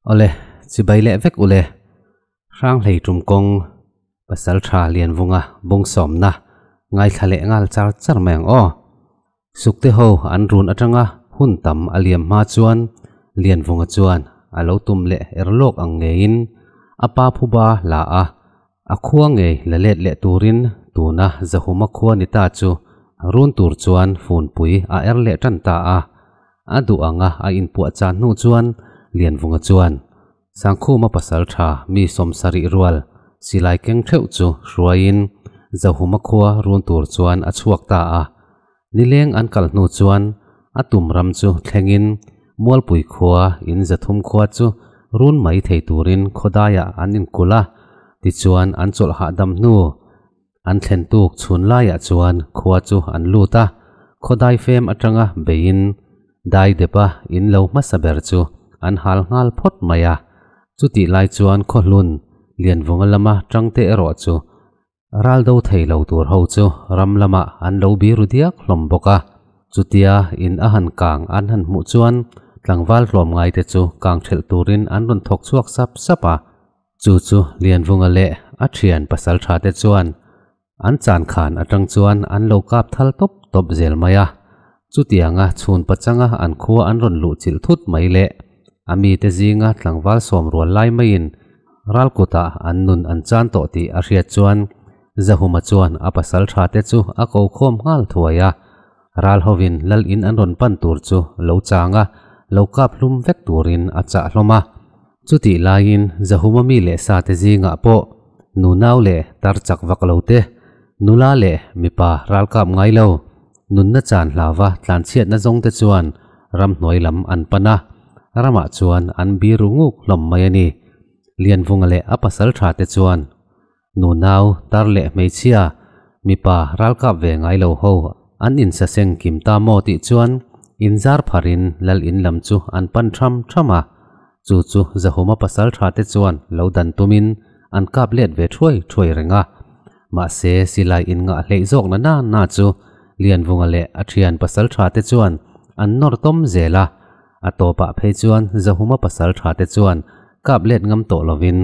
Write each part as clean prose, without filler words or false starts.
Awle, chibai leh vek ule. Hranghlei tum kawng Pasaltha Lianvunga bawngsawmna ngaithla leh nghal char char mai ang aw. Sukte ho an run atanga hun tam a liam hma chuan Lianvunga chuan a lo tum leh er lawk ang ngeiin a pa phuba la a, a khua ngei la let leh turin tuna Zahuma khua ni ta chu run tur chuan funpui a er leh tan ta a. A duh anga a inpuah chan hnu chuan Lianvunga chuan Sangkhuma pasal tha mi sawmsarih rual silai keng theuh chu hruaiin Zahuma khua run tur chuan a chhuak ta a. Nileng an kal hnu chuan a tum ram chu thlengin Mualpui khua in zathum khua chu run mai thei turin khawdaiah an inkulh a, tichuan an chawlh hahdam hnu an thlen tuk chhun laiah chuan khua chu an lut a, khawdai fem atanga beiin dai depa in lo hmasa ber chu an hal nghal phawt mai a. Chutih lai chuan khawhlun Lianvunga lama tangte erawh chu ral do thei lo tur ho chu ram lamah an lo biru diak hlawm bawk a. Chutia in a han kang an han hmuh chuan tlangval hlawm ngaite chu kang thelh turin an rawn thawk chhuak sap sap a. Chu chu Lianvunga leh a thian pasal tha te chuan an chan khan atang chuan an lo kap thal tawp tawp zel mai a. Chutianga chhun pachanga an khua an rawn luh chilh thut mai leh a mite zinga tlangval sawm rual lai maiin ral kutah an nun an chan tawh tih a hriat chuan Zahuma chuan a pasal tha te chu a ko khawm nghal thuai a. Ral hovin lal in an rawn pan tur chu lo chang a, lo kap hlum vek turin a chah hlawm a. Chutih laiin Zahuma mi leh sa te zingah pawh nunau leh tar chak vak lo te, nula leh mipa ral kap ngai lo, nunna chan hlauva tlanchhiatna zawng te chuan ramhnuai lam an pan a, ramah chuan an biru nguk hlawm mai a ni. Lianvunga leh a pasal tha te chuan Nunau, tar leh hmeichhia, mipa ralkap ve ngai lo ho an insaseng kim ta maw tih chuan inzar pharin lal in lam chu an pan tham tham a. Chu chu Zahuma pasal tha te chuan lo dan tumin an kap let ve thuai thuai reng a. Mahse silai in ngah hleih zawk na na na chu Lianvunga leh a thian pasal tha te chuan an nawr tawm zel a. A tawpah phei chuan Zahuma pasal tha te chuan kap let ngam tawh lovin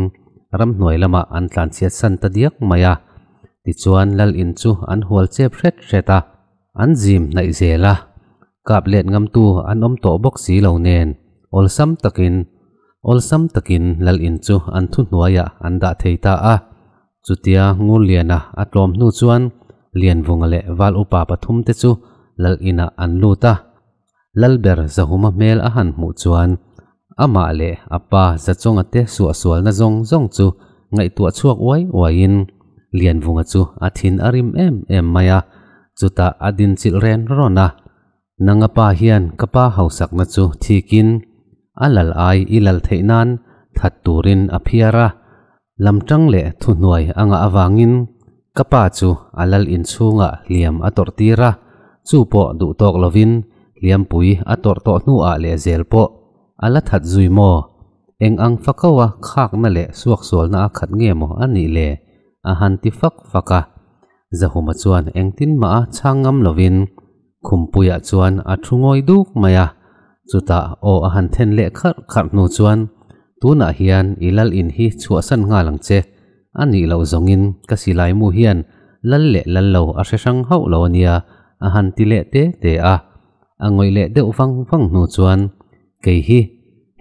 ramhnuai lamah an tlanchhiat san ta diak mai a. Tichuan lal in chu an hual chep hret hret a, an zim hnaih zel a. Kap let ngamtu an awm tawh bawk si lo nen awlsam takin awlsam takin lal in chu an thuhnuaiah an dah thei ta a. Chutia Ngurliana a tlawm hnu chuan Lianvunga leh Val upa pathum te chu lal inah an lut a. Lalber Zahuma hmel a han hmuh chuan amah leh a pa Zachawnga te suahsualna zawng zawng chu ngaihtuah chhuak uai uaiin Lianvunga chu a thin a rim em em mai a, chutah a din chilh ren rawn a. Nanga pa hian ka pa hausakna chu thikin a lal ai i lal theih nan that turin a phiar a, lamtang leh thuhnuai a ngah avangin ka pa chu a lal inchhungah hliam a tawrh tir a, chu pawh duh tawk lovin hliampui a tawrh tawh hnuah leh zel pawh a la that zui maw? Eng ang fakaua khakna leh suaksualna a khat nge maw a nih le? a han ti fak fak a. Zahuma chuan engtin mah a chhang ngam lovin Khumpuiah chuan a thu ngawi duk mai a, chutah aw a han then leh kharh kharh hnu chuan, Tunah hian i lal in hi chhuahsan nghal ang che, a nih loh zawngin ka silai mu hian lal leh lal lo a hre hrang hauh lo a nia, a han ti leh te te a. A ngawih leh deuh vang vang hnu chuan, Kei hi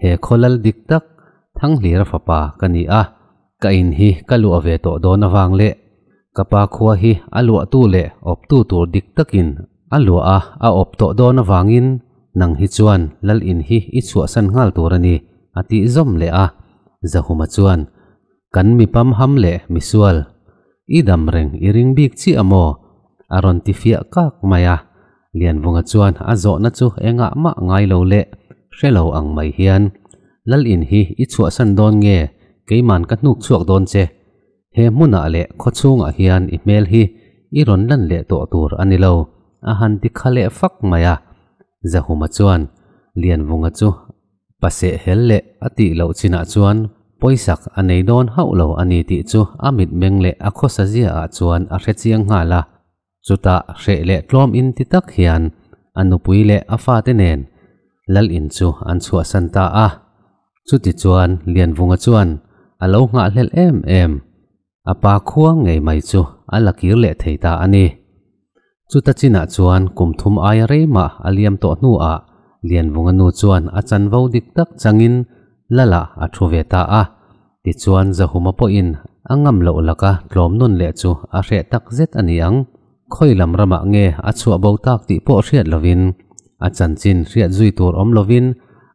he khaw lal dik tak Thanghlira fapa ka ni a, Ka in hi ka luah ve tawh dawn avang leh ka pa khua hi a luahtu leh awptu tur dik takin a luah a, a awp tawh dawn avangin nang hi chuan lal in hi i chhuahsan nghal tur a ni, a tih zawm leh a. Zahuma chuan, Kan mi pamham leh misual, i dam reng i ring bik chiah a maw? a rawn ti fiah kak mai a. Lianvunga chuan a zawhna chu engah mah ngai lo leh hre lo ang mai hian, Lal in hi i chhuahsan dawn nge keiman ka hnuk chhuak dawn che? He hmunah leh khawchhungah hian i hmel hi i rawn lan leh tawh tur a ni lo, a han ti kha leh fak mai a. Zahuma chuan Lianvunga chu Paseh hel leh a tih loh chinah chuan pawisak a nei dawn hauh lo a ni tih chu a mitmeng leh a khawsa ziaah chuan a hre chiang nghal a. Chutah hreh leh tlawm in ti tak hian a nupui leh a fate nen lal in chu an chhuahsan ta a. Chutichuan Lianvunga chuan a lo nghahhlelh em em a pa khua ngei mai chu a la kir leh thei ta a ni. Chuta chinah chuan kum thum aia rei mah a liam tawh hnuah Lianvunga nu chuan a chanvo dik tak changin Lala a thu ve ta a. Tichuan Zahuma pawhin a ngam loh laka tlawm nawn leh chu a hreh tak zet a ni ang. Khawi lam ramah nge a chhuah bo tak tih pawh hriat lovin, a chanchin hriat zui tur awm lovin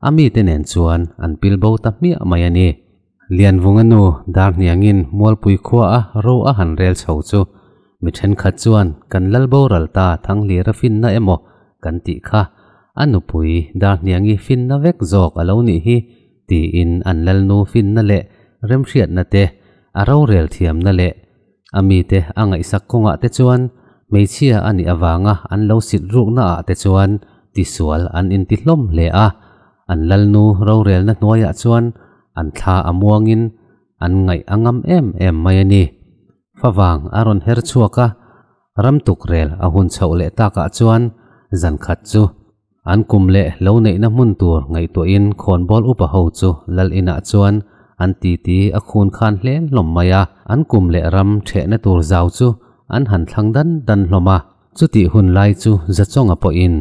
a mite nen chuan an pil bo ta hmiah mai a ni. Lianvunga nu Darhniangin Mualpui khua a ro a han rel chho chu mi thenkhat chuan kan lal boral ta Thanglira finna emaw kan tih kha a nupui Darhniangi finna vek zawk a lo nih hi tiin an lalnu finna leh remhriatna te, a rorel thiamna leh a mite a ngaihsak kawngah te chuan hmeichhia a nih avanga an lo sit rukna ah te chuan tisual an inti hlawm hle a, an lalnu rorelna hnuaiah chuan an thla a muangin an ngaih a ngam em em mai a ni. Favang a rawn her chhuak a, ram tukrel a hun chhoh leh takah chuan zan khat chu An kum leh lo neihna hmun tur ngaihtuahin khawnbawl upa ho chu lal inah chuan an titi a khun khan hle hlawm mai a, an kum leh ram ṭhehna tur zau chu an han thlang dan dan hlawm a. Chutih hun lai chu Zachawnga pawhin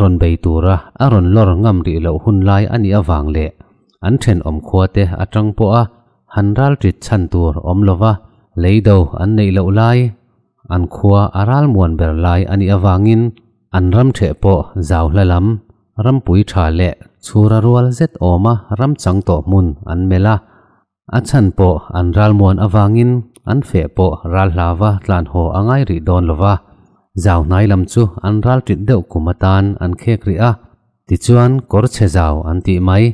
rawn bei tura a rawn lawr ngam rih loh hun lai a nih avang leh an ṭhenawm khuate aṭang pawha han ralṭit chhan tur awm lova leido an neih loh lai, an khua a ralmuan ber lai a nih avangin an ram ṭheh pawh zau hla lam, rampui ṭha leh chhura rual zet awma ram chang tawh hmun an melh a, a chhan pawh an ralmuan avangin an feh pawh ral hlava tlan haw a ngai rih dawn lo va, zau hnai lam chu an ral ṭit deuh kum atan an khek rih a. Tichuan kawr chhe zau an tih mai,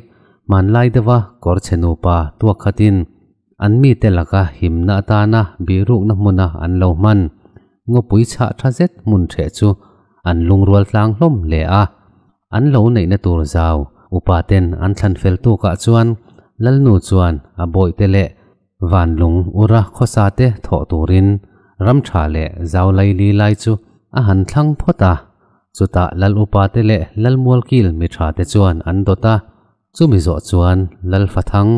hmanlai deuha kawr chhe nupa tuak khatin an mite laka himna atana bihrukna hmuna an lo hman ngawpui chhah tha zet hmun ṭheh chu an lungrual tlang hlawm hle a. An lo neihna tur zau upa ten an thlan fel tukah chuan Lalnu chuan a bawihte leh Vanlung ura khawsa te thawh turin ram tha leh zau laili lai chu a han thlang phawt a. Chutah Lal upa te leh Lal Mualkil mi tha te chuan an dawt a. Chumi zawh chuan Lal Fathang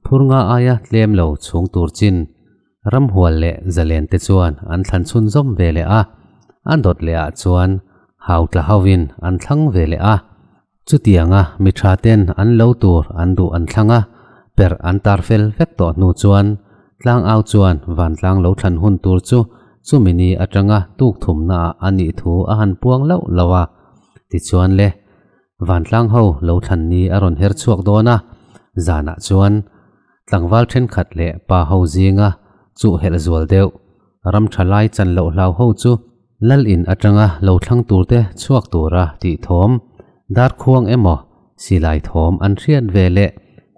phur nga aia tlem lo chhung tur chin Ramhual leh Zalen te chuan an thlan chhunzawm ve leh a, a dawt leh ah chuan hau tla ho in an thlang ve leh a. Chutianga mi tha ten an lo tur an duh an thlang a, perh an tar fel vek tawh hnu chuan tlang au chuan vantlang lo thlan hun tur chu chumi ni atanga tuk thumna ah a nih thu a han puang lauh lauh a. Tichuan le, vantlang ho lo thlan ni a rawn her chhuak dawn a, zanah chuan Tlangval thenkhat leh pa ho zinga chuh helh zual deuh, ram tha lai chan loh hlau ho chu lal in atanga lo thlang turte chhuak tura tih thawm, dar khuang emaw silai thawm an hriat ve leh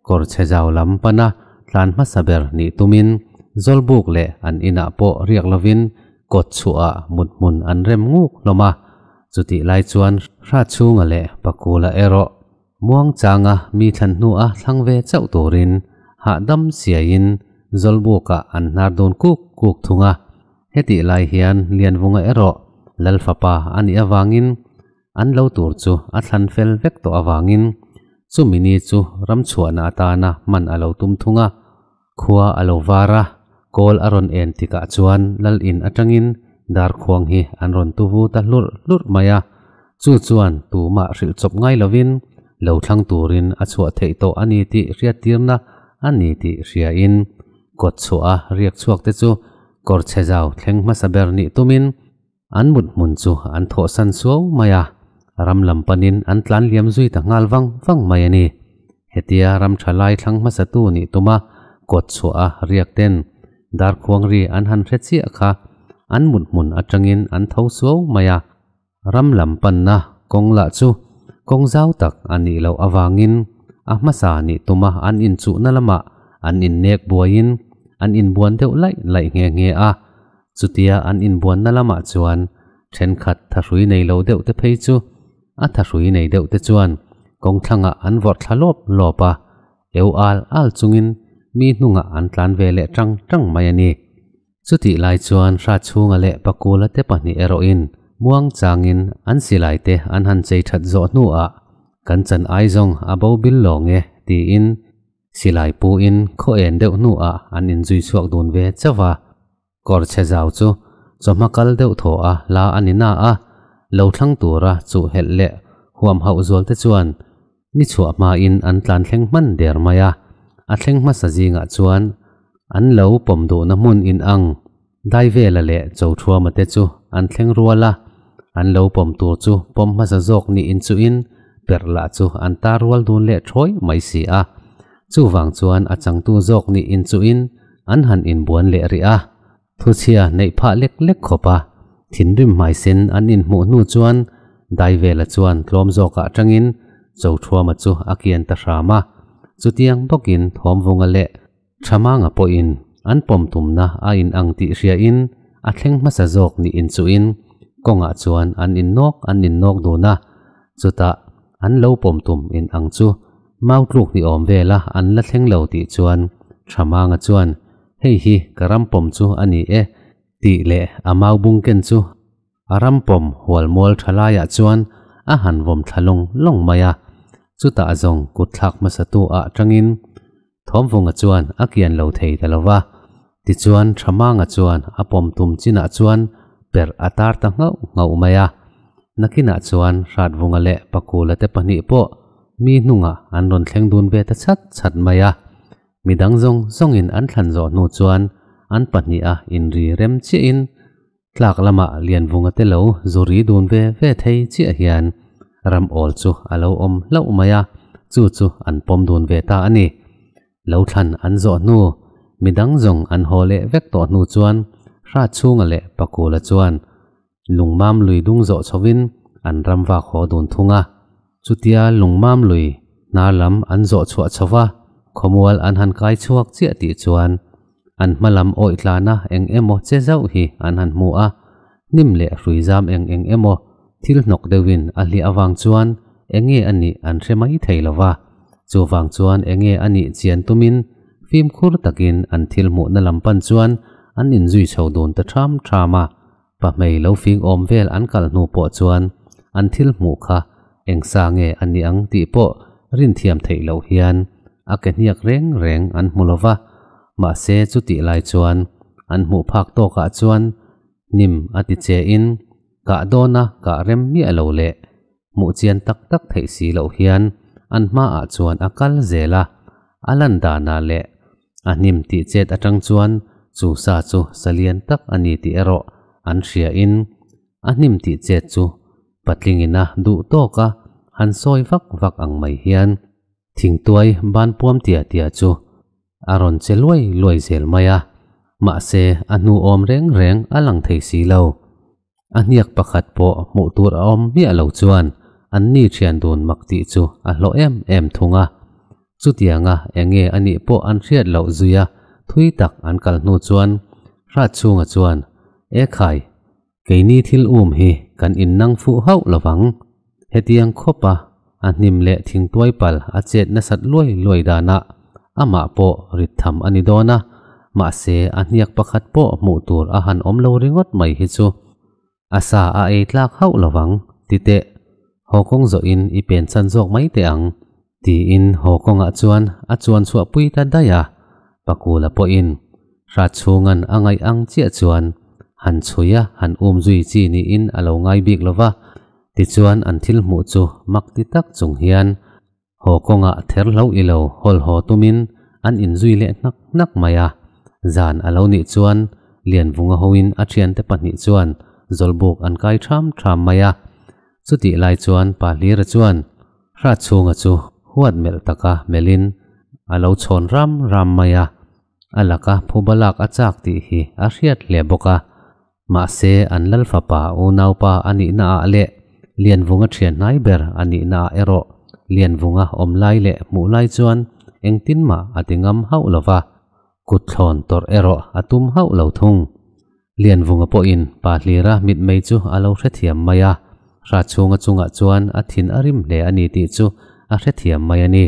kawr chhe zau lam pana tlan hmasa ber nih tumin Zawlbuk leh an inah pawh riak lovin kawt chhuah mut hmun an rem nguk hlawm a, chutih lai chuan Hratchhunga leh Pakula erawh Muangchanga mi thlan hnua thlang ve chauh turin hahdam siaiin Zawlbukah an hnar dun kuk kuk thung a. Hetih lai hian Lianvunga erawh Lal fapa a nih avangin an lo tur chu a thlan fel vek tawh avangin chumi ni chu ramchhuahna atana hman a lo tum thung a. Khua a lo var a, kawl a rawn en tikah chuan lal in atangin darkhuang hi an rawn tu vu ta hlurh hlurh mai a, chu chuan tumah hrilh chawp ngai lovin lo thlang turin a chhuah theih tawh a ni tih hriattirna a ni tih hriain kawt chhuah a riak chhuak te chu kawr chhe zau thleng hmasa ber nih tumin An mut hmun chu an thawhsan suau mai a, ram lam panin an tlan liam zui ta nghal vang vang mai a ni. Hetia ram tha lai thlang hmasatu nih tuma kawt chhuah a riak ten darkhuang ri an han hre chiah kha an mut hmun atangin an tho suau mai a. Ram lam panna kawng lah chu kawng zau tak a nih loh avangin a hmasa nih tuma an inchuhna lamah an innek buaiin an inbuan deuh laih laih nghe nghe a. Chutia an inbuanna lamah chuan thenkhat thahrui nei lo deuh te phei chu a thahrui nei deuh te chuan kawng thlangah an vawrh thla lawp lawp a, eu al al chungin mi hnungah an tlan ve leh tang tang mai a ni. Chutih lai chuan Hratchhunga leh Pakula te pahnih erawhin muang changin an silai te an han chei that zawh hnuah kan chan ai zawng a bo bil lawng e tiin. Silai pu in khaw en deuh hnu ah an in zui chhuak dun ve chauh a. Kawr chhe zau chu chawhma kal deuh thaw a la a ni na a, lo thlang tura chuh helh leh huam hauh zual te chuan ni chhuah hma in an tlan thleng hman der mai a. A thleng hmasa zingah chuan an lo pawm duhna hmun in ang Daivela leh Chothuama te chu an thleng rual a, an lo pawm tur chu pawm hmasa zawk nih inchuhin perh lah chu an tar rual dun leh thawi mai si a. Chuvang chuan a changtu zawk nih inchuhin an han inbuan leh rih a. Thuchhia neih phah lek lek khawp a, thinrim hmaisen an inhmuh hnu chuan Daivela chuan tlawm zawkah atangin Chothuama chu a kian ta hram a. Chutiang bawkin Thawmvunga leh Thamanga pawhin an pawm tumna a inang tih hriain a thleng hmasa zawk nih inchuhin kawngah chuan an innawk an innawk dun a, chutah an lo pawm tum inang chu mau tluk ni awm vela an la thleng lo tih chuan Thamanga chuan hei hi ka ram pawm chu a ni e tih leh a mau bung ken chu a ram pawm hual mual tha laiah chuan a han vawm thla lawng lawng mai a, chutah zawng kut thlak hmasatu ah tangin Thawmvunga chuan a kian lo thei ta lo va, tichuan Thamanga chuan a pawm tum chinah chuan perh a tar ta nghauh nghauh mai a. Nakinah chuan Hratvunga leh Pakula te pahnih pawh mi hnungah an rawn thleng dun ve ta chat chat mai a. Midang zawng zawngin an thlan zawh hnu chuan an pahniha inri rem chiahin Tlak lamah Lianvunga te lo zu ri dun ve ve thei chiah hian ram awl chu a lo awm hlauh mai a, chu chu an pawm dun ve ta a ni. Lo thlan an zawh hnu, midang zawng an haw leh vek tawh hnu chuan Hratchhunga leh Pakula chuan Lungmam lui dung zawh chhovin an ram vak haw dun thung a. Chutia Lungmam lui hnar lam an zawh chhuah chhova khawmual an han kai chhuak chiah tih chuan An hma lam awih tlana eng emaw che zauh hi an han hmu a, hnim leh hrui zam eng eng emaw thil hnawk deuhin a hliah avang chuan enge a nih an hre mai thei lo va. Chuvang chuan enge a nih chian tumin fimkhur takin an thil hmuhna lam pan chuan an inzui chho dun ta ṭham ṭham a. Pahmei lo fing awm vel an kal hnu pawh chuan an thil hmuh kha eng sa nge a ni ang tih pawh rinthiam theih loh hian a ke hniak reng reng an hmu lo va, mahse chutih lai chuan an hmuh phak tawkah chuan hnim a ti che in kah dawna kah rem miah lo leh hmuh chian tak tak theih si loh hian an hmaah chuan a kal zel a, a lan danah leh A hnim tih chet atang chuan chu sa chu sa lian tak a ni tih erawh an hria in a hnim tih chet chu patlingin a duh tawk a han sawi vak vak ang mai hian thingtuai ban puam tia tia chu a rawn che luai luai zel mai a, mahse a hnu awm reng reng a lang thei si lo. A hniak pakhat pawh hmuh tur a awm miah lo chuan an ni thian dun mak tih chu a hlawh em em thung a. Chutianga enge a nih pawh an hriat loh zuia thui tak an kal hnu chuan Hratchhunga chuan, E khai, keini thil um hi kan innang fuh hauh lovang. Hetiang khawpa a hnim leh thingtuai pal a chet nasat luai luai danah amah pawh rit tham a ni dawn a, mahse a hniak pakhat pawh hmuh tur a han awm lo ringawt mai hi chu a sa a ei tlak hauh lovang ti teh, haw kawng zawhin i pen chan zawk mai teh ang tiin haw kawngah chuan a chuan chhuah pui ta daih a, Pakula pawhin Hratchhunga'n a ngaih ang chiah chuan han chhui a han um zui chi niin a lo ngai bik lova, tichuan an thil hmuh chu mak ti tak chung hian haw kawngah ther hlo i lo hawl haw tumin an inzui leh hnak hnak mai a. Zan a lo nih chuan Lianvunga hoin a thiante pahnih chuan zawlbuk an kai ṭham ṭham mai a. Chutih lai chuan Pa Hlira chuan Hratchhunga chu huat melh taka melhin a lo chhawn ram ram mai a. A laka phuba lak a chak tih hi a hriat hle bawk a. Mahse, an lal fapa unaupa a nihna ah leh Lianvunga thian hnai ber a nihna ah erawh Lianvunga awm lai leh hmuh lai chuan engtin mah a ti ngam hauh lo va, kut thlawn tawrh erawh a tum hauh lo thung. Lianvunga pawhin Pa Hlira mitmei chu a lo hrethiam mai a, Hratchhunga chungah chuan a thin a rim hle a ni tih chu a hrethiam mai a ni.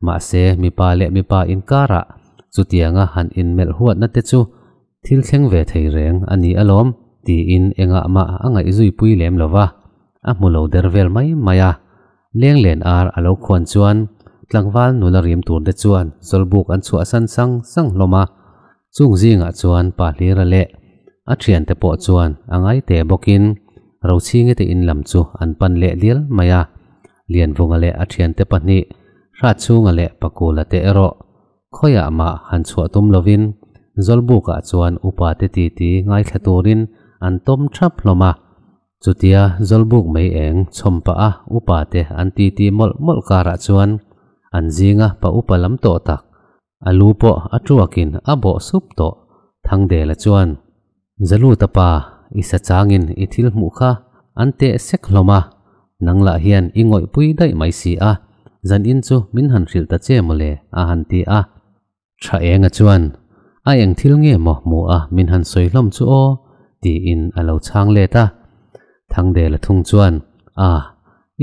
Mahse, mipa leh mipa inkarah chutianga han inmelh huatna te chu Thil thleng ve thei reng a ni alawm, tiin engah mah a ngaihzui pui lem lo va, a hmu lo der vel mai mai a. Lenglen ar a lo khuan chuan Tlangval nula rim tur te chuan Zawlbuk an chhuahsan sang sang hlawm a, chung zingah chuan Pa Hlira leh a thiante pawh chuan a ngai te bawkin Rochhingi te in lam chu an pan leh dial mai a. Lianvunga leh a thiante pahnih Hratchhunga leh Pakula te erawh khawiah mah han chhuah tum lovin Zawlbukah chuan upa te titi ngaithla turin an tawm thap hlawm a. Chutia Zawlbuk mei eng chhawm pah a upa te an titi mawlh mawlh karah chuan an zinga pa upa lam tawh tak, a lu pawh a tuakin a bawh sup tawh Thangdela chuan, Zaluta pa, i sa changin i thil hmuh kha an teh sek hlawm a, nang lah hian i ngawihpui daih mai si a, zan in chu min han hrilh ta che mawle, a han ti a. Tha Enga chuan, A eng thil nge maw hmu a min han sawi hlawm chu aw? tiin a lo chhang let a. Thangdela thung chuan, A,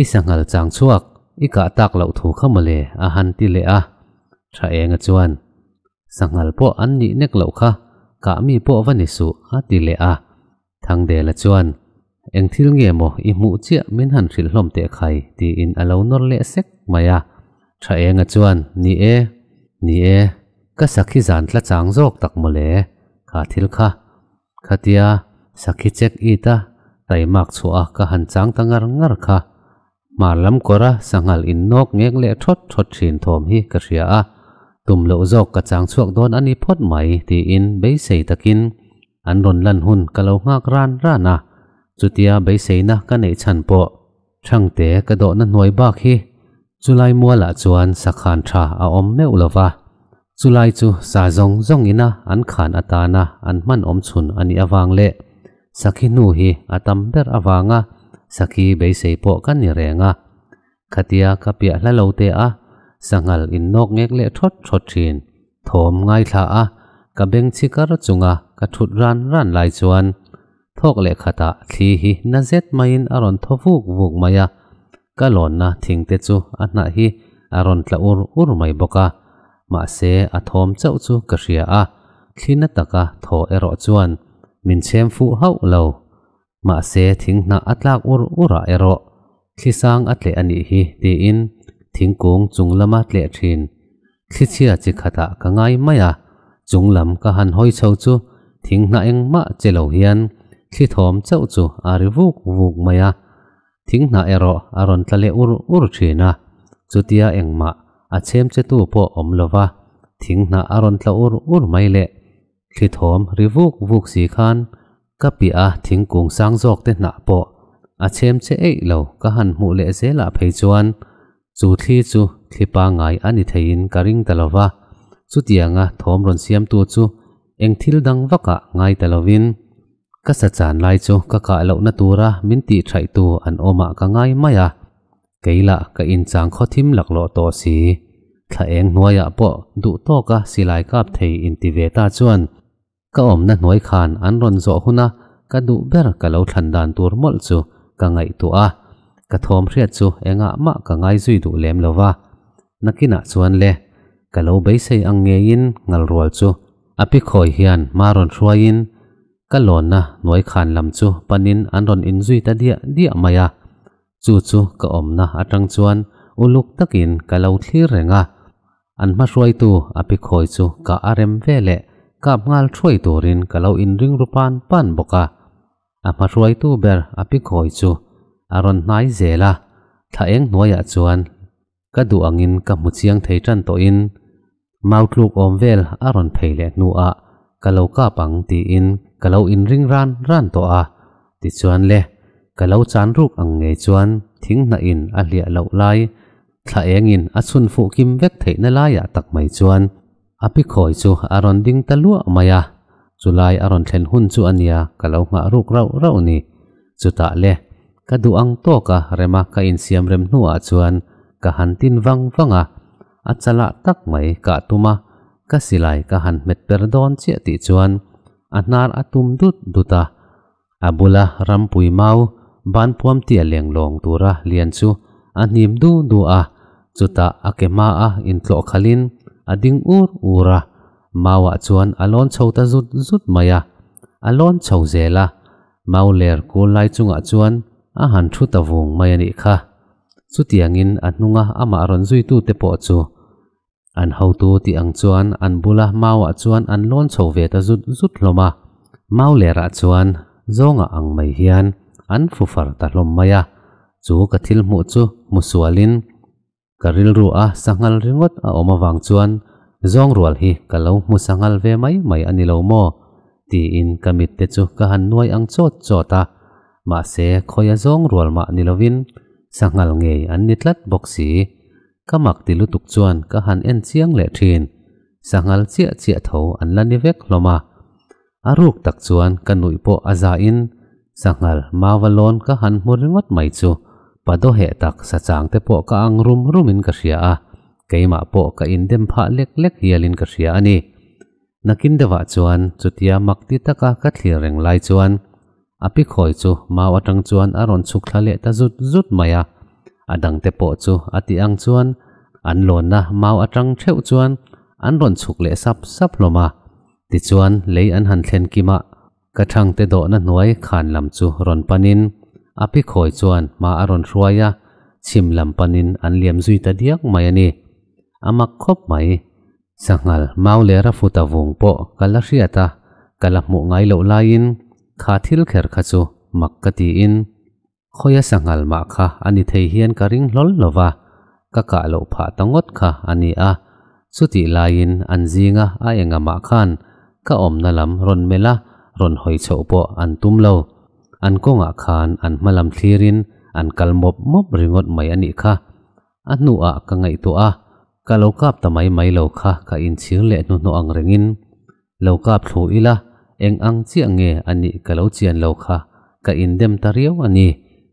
i sanghal chang chhuak, i kah tak loh thu kha mawle, a han ti leh a. Tha Enga chuan, Sanghal pawh an nih nek loh kha, kah mi pawh va ni suh, a ti leh a. Thangdela chuan, Eng thil nge maw i hmuh chiah min han hrilh hlawm teh khai, tiin a lo nawr leh sek mai a. Tha Enga chuan, Ni e, ni e, ka sakhi zan tla chang zawk tak maw le, kha thil kha. Khatia sakhi check it a taimak chhuah a ka han chang ta ngar ngar kha. Hmar lam kawra sanghal innawk ngek leh thawt thawt thin thawm hi ka hria a, tum loh zawk ka chang chhuak dawn a ni phawt mai tiin beisei takin an rawn lan hun ka lo nghak ran ran a, chutia beiseina ka neih chhan pawh Thangte ka dawhna hnuai bak hi chulai mualah chuan sakhan tha a awm meuh lo va, chulai chu sa zawng zawng ina an khan atana an hman awm chhun a nih avang leh Sakhi hnu hi a tam ber avanga sakhi beisei pawh ka ni reng a. Khatia ka piah hla lo te a, sanghal innawk ngek leh thawt thawt thin. Thawm ngaithla a, ka beng chhi kar chunga ka thut ran ran lai chuan thawk leh khatah thli hi na zet maiin a rawn thaw vuk vuk mai a, ka lawnna thing te chu a hnah hi a rawn tla ur ur mai bawk a. Mahse a thawm chauh chu ka hria a, thli na taka thaw erawh chuan min chhem fuh hauh lo. Mahse thing hnah a tlak ur ur ah erawh thli sang a tleh a nih hi tiin thingkung chung lama tleh thin thli chhia chi khatah ka ngai mai a, chung lam ka han hawi chho chu thing hnah engmah che lo hian thli thawm chauh chu a ri vuk vuk mai a. Thing hnah erawh a rawn tla leh ur ur thin a, chutia engmah a chhem che tu pawh awm lova thing hnah a rawn tla ur ur mai leh thli thawm ri vuk vuk si khan ka piah a thingkung sang zawk te hnah pawh a chhem che eih lo ka han hmuh leh zelah phei chuan chu thli chu thli pangngai a ni theiin ka ring ta lova, chutianga thawm rawn siamtu chu eng thil dang vakah ngai ta lovin Ka sa chan lai chu ka kah lohna tura min tih thaihtu an awmah ka ngai mai a, kei lah ka inchang khaw thim laklawh tawh si. Thla eng hnuaiah pawh duh tawka silai kap thei inti ve ta chuan ka awmna hnuai khan an rawn zawh huna ka duh ber ka lo thlan dan tur mawlh chu ka ngaihtuah a, ka thawm hriat chu engah mah ka ngai zui duh lem lo va. Nakinah chuan le, ka lo beisei ang ngeiin ngalrual chu a pi khawi hian hma rawn hruaiin Ka lawnna hnuai khan lam chu panin an rawn inzui ta diah diah mai a, chu chu ka awmna atang chuan uluk takin ka lo thlir reng a. An hmahruaitu a pi khawi chu ka a rem ve leh kap nghal thuai turin ka lo inring ru pan pan bawk a. A hmahruaitu ber a pi khawi chu a rawn hnai zel a, thla eng hnuaiah chuan Ka duh angin ka hmu chiang thei tan tawhin mau tluk awm vel a rawn phei leh hnuah ka lo kap ang tiin ka lo inring ran ran tawh a. Tichuan le, ka lo chan ruk ang ngei chuan thing hnahin a hliah loh lai, thla engin a chhun fuh kim vek theihna laiah tak mai chuan a pi khawi chu a rawn ding ta luah mai a. Chulai a rawn thlen hun chu a nia ka lo nghah ruk rauh rauh ni. Chutah le, Ka duh ang tawk a rema ka insiam rem hnuah chuan ka han tin vang vang a, a chalah tak mai kah tum a, ka silai ka han hmet per dawn chiah tih chuan a hnar a tum dut dut a. A bula rampui mau ban puam tia leng lawng tura lian chu a hnim du du a, chutah a ke hma a intlawh khalhin a ding ur ur a, mauah chuan a lawn chho ta zut zut mai a, a lawn chho zel a, Mau ler kul lai chungah chuan a han thu ta vung mai a nih kha. Chutiangin a hnunga amah rawn zuitute pawh chu an hotu tih ang chuan an bula mauah chuan an lawn chho ve ta zut zut hlawm a. Mau lerah chuan zawnga ang mai hian an fu far ta hlawm mai a. Chu ka thil hmuh chu hmu sualin ka rilru a sanghal ringawt a awm avang chuan zawng rual hi ka lo hmu sanghal ve mai mai a ni lo maw? tiin ka mit te chu ka han nuai ang chawt chawt a. Mahse khawia zawng rual mah ni lovin sanghal ngei an ni tlat bawk si. Ka mak ti lutuk chuan ka han en chiang leh thin. Sanghal chiah chiah tho an la ni vek hlawm a. A ruk tak chuan ka nuih pawh a za in sanghal mauva lawn ka han hmu ringawt mai chu pa dawheh tak sa chang te pawh ka ang rum rum in ka hria a, keimah pawh ka indem phah lek lek hial in ka hria a ni. Nakin deuhah chuan chutia mak ti taka ka thlir reng lai chuan a pi khawi chu mau atang chuan a rawn chhuk thla leh ta zut zut mai a, a dangte pawh chu a tih ang chuan an lawnna mau atang theuh chuan an rawn chhuk leh sap sap hlawm a. Tichuan lei an han thlen kim a, ka thangte dawhna hnuai khan lam chu rawn panin a pi khawi chuan hma a rawn hruai a, chhim lam panin an liam zui ta diak mai a ni. A mak khawp mai. Sanghal mau leh rafuta vung pawh ka la hriat a, ka la hmuh ngai loh laiin kha thil kher kha chu mak ka tiin khawia sanghal mah kha a ni thei hian ka ring hlawl lo va, ka kah loh phah ta ngawt kha a ni a. Chutih laiin an zinga a enga mah khan ka awmna lam rawn melh a, rawn hawi chhoh pawh an tum lo. An kawngah khan an hma lam thlirin an kal mawp mawp ringawt mai a nih kha. A hnuah ka ngaihtuah a, ka lo kap ta mai mai lo kha ka inchhir leh hnuhnawh ang rengin lo kap thlu ila eng ang chiah nge a nih ka lo chian lo kha ka indem ta riau a ni,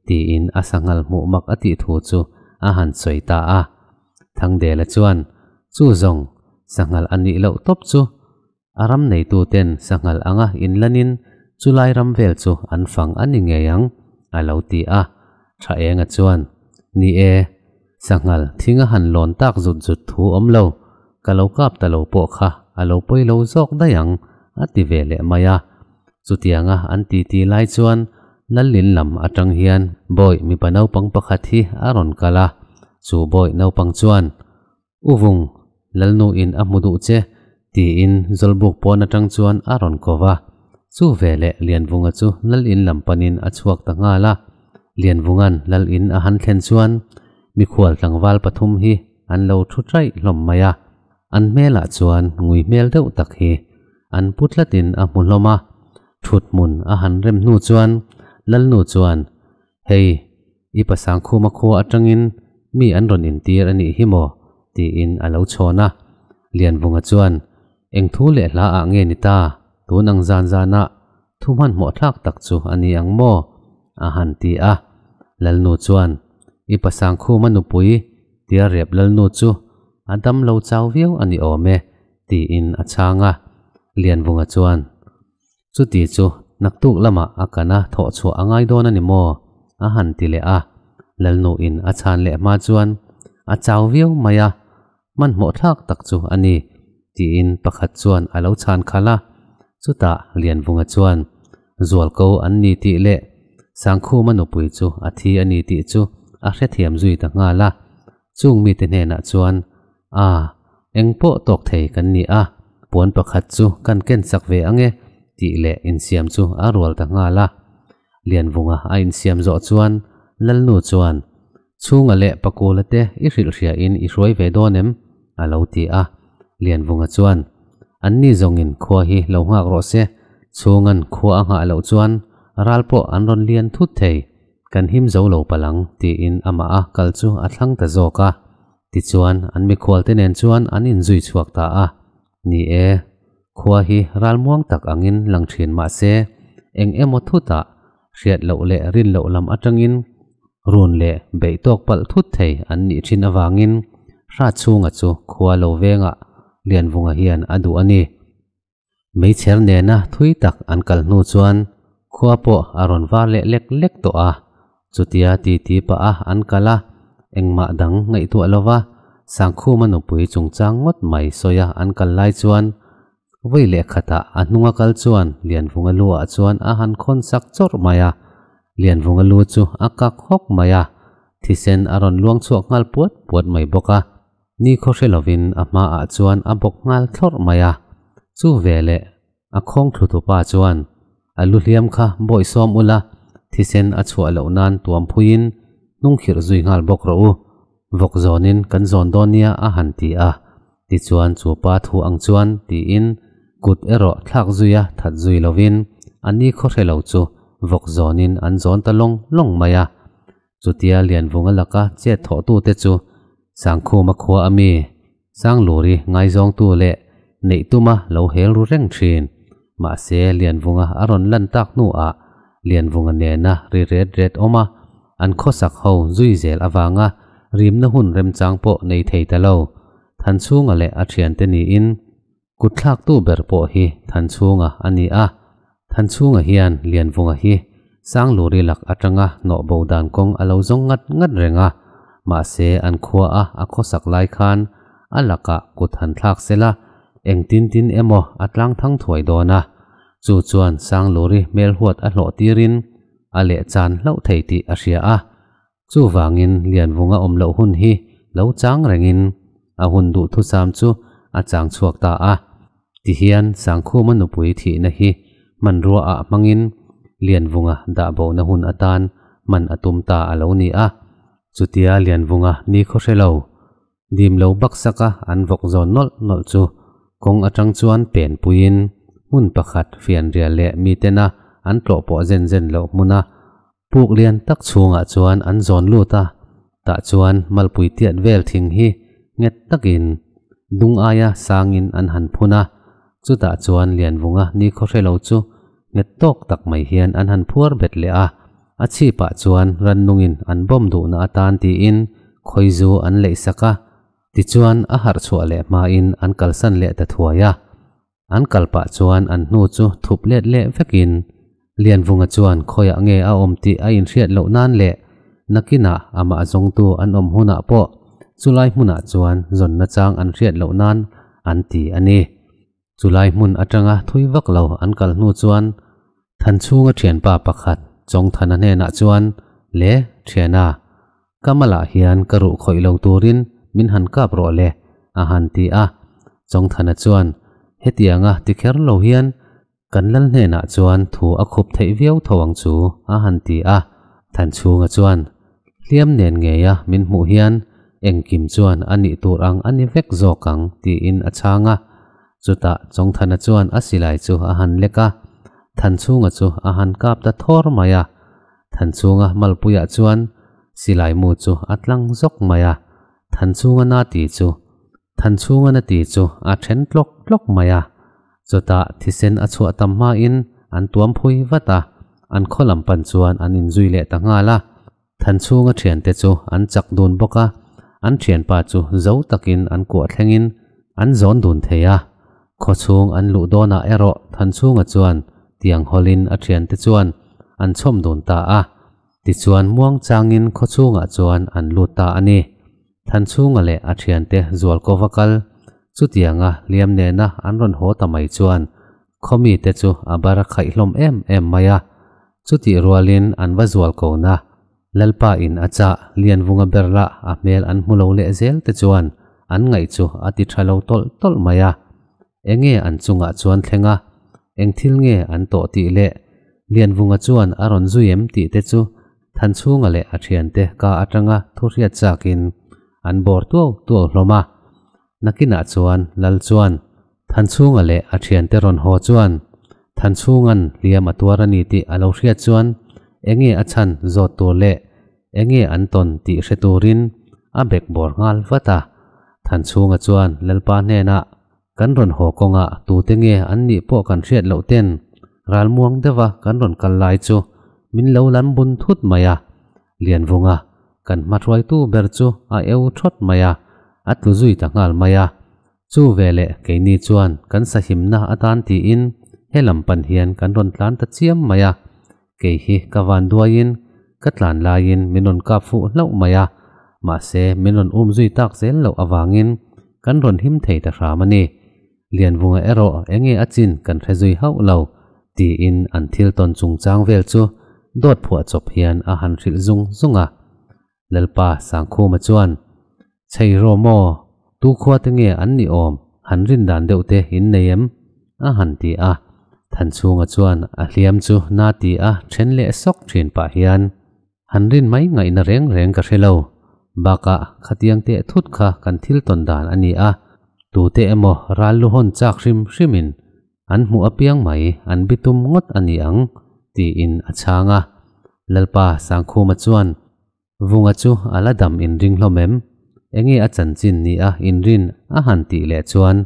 tiin a sanghal hmuh mak a tih thu chu a han sawi ta a. Thangdela chuan, Chu zawng, sanghal a nih loh tawp chu A ram neituten sanghal anga inlanin chulai ram vel chu an fang a ni ngei ang, a lo ti a. Tha Enga chuan, Ni e, sanghal thing a han lawn tak zut zut thu awm lo, ka lo kap ta lo pawh kha a lo pawi lo zawk daih ang, a ti ve leh mai a. Chutianga an titi lai chuan Lalin lam atang hian bawi mipa naupang pakhat hi a rawn kal a, chu bawi naupang chuan, U Vung, Lalnu in a hmu duh che, tiin Zawlbuk pawn atang chuan a rawn ko va. Chu veleh Lianvunga chu Lal in lam panin a chhuak ta nghal a. Lianvunga'n Lal in a han thlen chuan mikhual tlangval pathum hi an lo thu chaih hlawm mai a. An hmelah chuan ngui hmel deuh tak hi an pu tlatin a hmu hlawm a. Thut hmun a han rem hnu chuan Lalnu chuan, Hei, I pasang khuma khua atangin mi an rawn intir a nih hi maw? tiin a lo chhawn a. Lianvunga chuan, Eng thu leh hla ah nge ni ta? Tun ang zan zanah thu hmanhmawh thlak tak chu a ni ang maw? a han ti a. Lalnu chuan, I pasang khuma nupui tia rep Lalnu chu a dam lo chau viau a ni awm e, tiin a chhang a. Lianvunga chuan, Chuti chu naktuk lamah a kana thawh chhuah a ngai dawn a ni maw? a han ti leh a. Lalnuin a chhan leh hma chuan a chau viau mai a, hmanhmawh thlak tak chu a ni, tiin pakhat chuan a lo chhan khalh a. Chutah Lianvunga chuan Zualko an ni tih leh Sangkhuma nupui chu a thi a ni tih chu a hrethiam zui ta nghal a. Chung mite hnenah chuan A, eng pawh tawk thei kan ni a, puan pakhat chu kan ken chak ve ang e, tih leh insiam chu a rual ta nghal a. Lianvunga a insiam zawh chuan Lalnu chuan, Chhunga leh Pakula te i hrilhhriain i hruai ve dawn em? a lo ti a. Lianvunga chuan, Anni zawngin khua hi lo nghak rawh se, chhunga'n khua a nghah loh chuan ral pawh an rawn lian thut thei, kan him zo lo palh ang, tiin amah a kal chu a thlang ta zawk a. Tichuan, an mikhualte nen chuan an inzui chhuak ta a. Ni e, khua hi ralmuang tak angin lang thin mah se, eng emaw thutah hriat loh leh rin loh lam atangin run leh beih tawk palh thut thei an nih thin avangin Hratchhunga chu khua lo vengah Lianvunga hian a duh a ni. Meichher nena thui tak an kal hnu chuan khua pawh a rawn var leh lek lek tawh a, chutia titi pah a an kal a, engmah dang ngaihtuah lova Sangkhuma nupui chungchang ngawt mai sawi a an kal lai chuan vawi leh khatah a hnunga kal chuan Lianvunga lu ah chuan a han khawn sak chawrh mai a, Lianvunga lu chu a kak hawk mai a, Thisen a rawn luang chhuak nghal puat puat mai bawk a, nikhaw hre lovin a hmaah chuan a bawk nghal thlawrh mai a. Chu veleh a khawng thlu tupa chuan a lu hliam kha bawihsawm ula, thisen a chhuah loh nan tuam phuiin hnung khirh zui nghal bawk rawh u, vawk zawnin kan zawn dawn nia a han ti a. Tichuan chu pa thu ang chuan tiin kut erawh thlak zuia that zui lovin a nikhaw hre lo chu vawk zawnin an zawn ta lawng lawng mai a. Chutia Lianvunga laka chet thawhtute chu Sangkhuma khua a mi, Sangluri ngaizawngtu leh neih tuma lo hel ru reng thin. Mahse Lianvunga a rawn lan tak hnuah Lianvunga nena ri ret ret awm a, an khawsak ho zui zel avanga rimna hun remchang pawh nei thei ta lo. Thanchhunga leh a thiante niin Kutthlaktu ber pawh hi Thanchhunga a ni a. Thanchhunga hian Lianvunga hi Sangluri lak atanga hnawh bo dan kawng a lo zawng ngat ngat reng a. Mahse an khua a a khawsak lai khan a lakah kut han thlak sela engtin tin emaw a tlang thang thuai dawn a. Chu chuan Sangluri hmelhuat a hlawh tirin a leh chan hlauh thei tih a hria a. Chuvangin Lianvunga awm loh hun hi lo chang rengin a hun duhthusam chu a chang chhuak ta a. Tihian Sangkhuma nupui thihna hi hmanrua ah hmangin Lianvunga dah bohna hun atan hman a tum ta a lo ni a. Chutia Lianvunga nikhaw hre lo, dim lo baksaka an vawk zawn nawlh nawlh chu kawng atang chuan pen puiin hmun pakhat fianrial leh mitena an tlawh pawh zen zen loh hmuna Puk lian tak chhungah chuan an zawn lut a, tah chuan malpui tiat vel thing hi nghet takin dung aia sangin an han phun a, chutah chuan Lianvunga nikhaw hre lo chu nghet tawk tak mai hian an han phuar bet leh a, a chhipah chuan rannungin an bawm duhna atan tiin khawizu an leih sak a, tichuan a harh chhuah leh hmain an kalsan leh ta thuai a. An kal pah chuan an hnu chu thup let leh vekin Lianvunga chuan khawiah nge a awm tih a inhriat loh nan leh nakinah amah zawngtu an awm hunah pawh chulai hmunah chuan zawnna chang an hriat loh nan an ti a ni. Chulai hmun atanga thui vak lo an kal hnu chuan Thanchhunga thianpa pakhat Chawngthana hnenah chuan Le thiana, Ka malah hian ka ruh khawih lo turin min han kap rawh le, a han ti a. Chawngthana chuan, Hetianga ti kher lo hian kan lal hnenah chuan thu a khup theih viau tho ang chu, a han ti a. Thanchhunga chuan, Hliam nen ngeia min hmuh hian engkim chuan a nih tur ang a ni vek zawk ang, tiin a chhang a. Chutah Chawngthana chuan a silai chu a han lek a, Thanchhunga chu a han kap ta thawr mai a. Thanchhunga malpuiah chuan silai mu chu a tlang zawk mai a, Thanchhunga na ti chu Thanchhunga na ti chu a then tlawk tlawk mai a. Chutah thisen a chhuah tam hmain an tuam phui vat a, an khaw lam pan chuan an inzui leh ta nghal a. Thanchhunga thiante chu an chak dun bawk a, an thianpa chu zo takin an kuah thlengin an zawn dun thei a. Khawchhung an luh dawnah erawh Thanchhunga chuan tiang hawlin a thiante chuan an chhawm dun ta a. Tichuan muang changin khawchhungah chuan an lut ta a ni. Thanchhunga leh a thiante zual ko va kal, chutianga hliam nena an rawn haw ta mai chuan khaw mite chu a bar a khaih hlawm em em mai a. Chutih rualin an va zual ko na, Lalpa in a chah Lianvunga ber lah a hmel an hmu lo leh zel te chuan an ngaih chu a ti tha lo tawlh tawlh mai a. Enge an chungah chuan thleng a, eng thil nge an tawh tih leh Lianvunga chuan a rawn zui em tih te chu Thanchhunga leh a thiante ka atanga thu hriat chakin an bawr tuau tuau hlawm a. Nakinah chuan Lal chuan Thanchhunga leh a thiante rawn haw chuan Thanchhunga'n hliam a tuar a ni tih a lo hriat chuan enge a chhan zawt tur leh enge an tawn tih hre turin a bek bawr nghal vat a. Thanchhunga chuan Lalpa hnenah Kan rawn haw kawngah tute nge an nih pawh kan hriat loh ten ralmuang deuha kan rawn kal lai chu min lo lam bun thut mai a, Lianvunga kan hmahruaitu ber chu a eu thawt mai a, a tlu zui ta nghal mai a. Chu veleh keini chuan kan sahimna atan tiin he lam pan hian kan rawn tlan ta chiam mai a, kei hi ka van duaiin ka tlan laiin min rawn kap fuh hlauh mai a, mahse min rawn um zui tak zel loh avangin kan rawn him thei ta hram a ni. Lianvunga erawh enge a chin kan hre zui hauh lo, tiin an thil tawn chungchang vel chu dawt phuah chawp hian a han hrilh zung zung a. Lalpa Sangkhuma chuan, Chhei rawh maw, tu khua te nge an ni awm, han rin dan deuh te in nei em? a han ti a. Thanchhunga chuan a hliam chu na ti a then leh sawk thin pah hian, Han rin mai ngaihna reng reng ka hre lo. Bakah khatiang teh thut kha kan thil tawn dan a ni a, tute emaw ral lu hawn chak hrim hrimin an hmuh apiang mai an bitum ngawt a ni ang, tiin a chhang a. Lalpa Sangkhuma chuan, Vunga chu a la dam inring hlawm em? Enge a chanchin ni a inrin a han tih leh chuan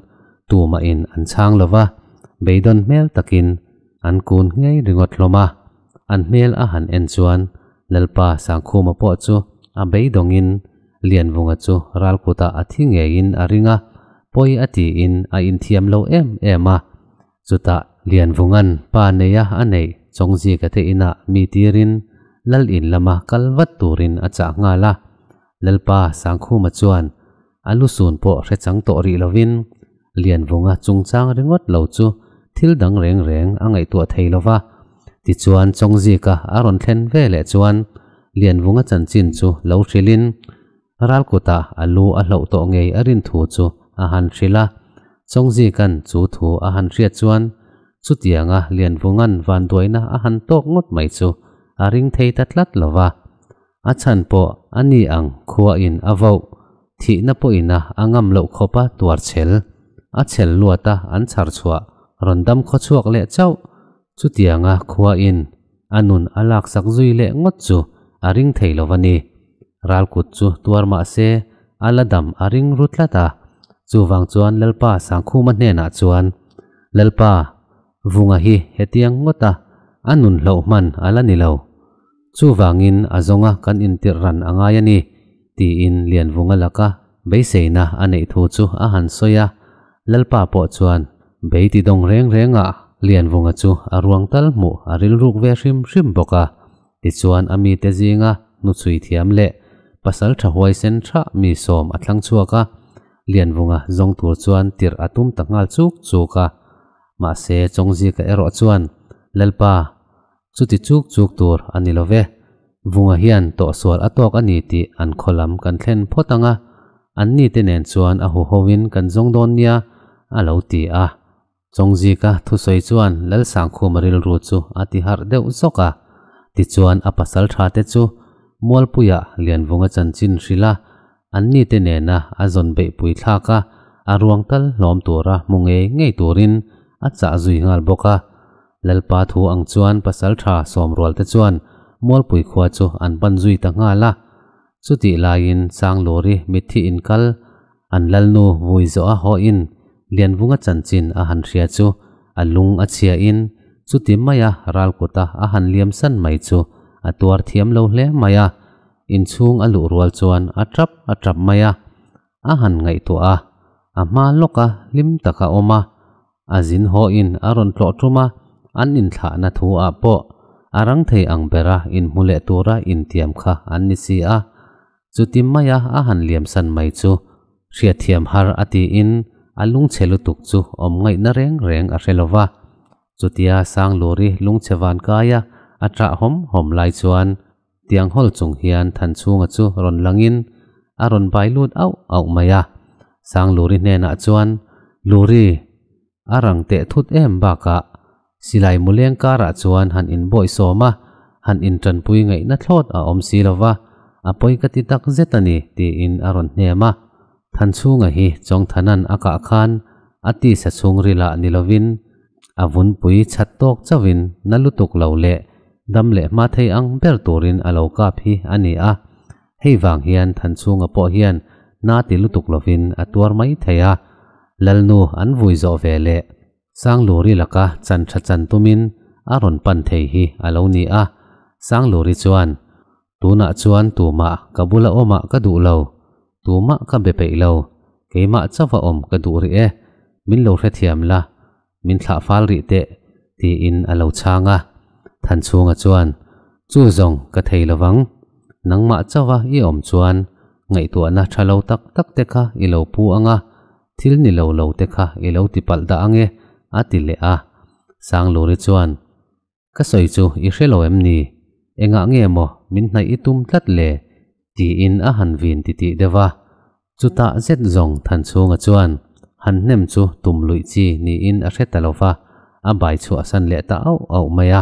tumahin an chhang lo va, beidawn hmel takin an kun ngei ringawt hlawm a. An hmel a han en chuan Lalpa Sangkhuma pawh chu a beidawngin Lianvunga chu ralkutah a thi ngeiin a ring a, pawi a tiin a inthiam lo em em a. Chutah Lianvunga'n pa neia a neih Chawngzika te inah mi tirin Lal in lama kal vat turin a chah nghal a. Lalpa Sangkhuma chuan a lusun pawh hre chang tawh rih lovin Lianvunga chungchang ringawt lo chu thil dang reng reng a ngaihtuah thei lo va. Tichuan Chawngzika a rawn thlen ve leh chuan Lianvunga chanchin chu lo hrilhin Ralkuta a lu a hloh tawh ngei a rin thu chu a han hrilh a. Chawngzika'n chu thu a han hriat chuan chutianga Lianvunga'n vanduaina a han tawk ngawt mai chu a ring thei ta tlat lo va. A chhan pawh a ni ang khuain a voh, thihna pawhin a a ngam loh khawpa tuar chhel, a chhel luata an chhar chhuah rawn dam khaw chhuak leh chauh. Chutianga khuain a nun a laksak zui leh ngawt chu a ring thei lo va ni. Ralkut chu tuar mah se a la dam a ring ru tlat a. Chuvang chuan Lalpa Sangkhuma hnenah chuan, Lalpa, Vunga hi hetiang ngawta a nun hloh hman a la ni lo. Chuvangin a zawnga kan intirh ran a ngai a ni, tiin Lianvunga laka beiseina a neih thu chu a han sawi a. Lalpa pawh chuan bei ti dawng reng rengah Lianvunga chu a ruang tal hmuh a rilruk ve hrim hrim bawk a. Tichuan a mite zinga hnuchhui thiam leh pasal tha huaisen tha mi sawm a thlang chhuak a, Lianvunga zawng tur chuan tirh a tum ta nghal chuk chuk a. Mahse Chawngzika erawh chuan, Lalpa, chuti chuk chuk tur a ni lo ve. Vunga hian tawhsual a tawk a ni tih an khaw lam kan thlen phawt ang a, anni te nen chuan a huhoin kan zawng dawn nia, a lo ti a. Chawngzika thusawi chuan Lalsangkhuma rilru chu a ti harh deuh zawk a. Tichuan a pasal tha te chu Mualpuia Lianvunga chanchin hrilh a, anni te nena a zawn beihpui thlak a, a ruang tal hlawm tura hmu ngei ngei turin a chah zui nghal bawk a. Lalpa thu ang chuan pasal tha sawmrual te chuan Mualpui khua chu an pan zui ta nghal a. Chutih laiin Sangluri mitthi inkal an lalnu vui zawh a hawhin Lianvunga chanchin a han hria chu a lung a chhiain chuti maia ralkuta a han liam san mai chu a tuar thiam lo hle mai a, inchhung a luh rual chuan a tap a tap mai a, a han ngaihtuah a, a hma lawka hlim taka awm a, a zin hawhin a rawn tlawh tum a, an inthlahna thu ah pawh a rang thei ang bera inhmu leh tura intiam kha an ni si a, chuti maia a han liam san mai chu hriatthiam har a tiin a lungchhe lutuk chu awm ngaihna reng reng a hre lo va. Chutia Sangluri lungchhe van kaia a ṭah hawm hawm lai chuan tiang hawl chung hian Thanchhunga chu rawn langin a rawn bai lut auh auh mai a. Sangluri hnenah chuan, Luri, a rang teh thut em bakah silai muleng karah chuan han inbawih sawm a, han inṭanpui ngaihna thlawt a awm si lo va, a pawi ka ti tak zet a ni, tiin a rawn hnem a. Thanchhunga hi Chawngthana'n a kah khan a tisa chhungrilah ni lovin a vunpui chhat tawk chauhin na lutuk lo leh dam leh hma thei ang ber turin a lo kap hi a ni a. Hei vang hian Thanchhunga pawh hian na ti lutuk lovin a tuar mai thei a. Lalnu an vui zawh ve leh Sangluri laka chan tha chan tumin a rawn pan thei hi a lo ni a. Sangluri chuan, Tunah chuan tumah ka bula awmah ka duh lo, tumah ka be peih lo, keimah chauha awm ka duh rih e, min lo hrethiam la, min thlah fal rih teh, tiin a lo chhang a. Thanchhunga chuan, Chu zawng ka thei lovang, nangmah chauha i awm chuan ngaihtuahna tha lo tak tak te kha i lo pu ang a, thil ni lo lo te kha i lo ti palh dah ang e, a ti leh a. Sangluri chuan, Ka sawi chu i hre lo em ni? Engah nge maw min hnaih i tum tlat le? Tiin a han vin titih deuh va. Chutah zet zawng Thanchhunga chuan han hnem chu tum luih chi niin a hre ta lo va, a bai chhuahsan leh ta auh auh mai a.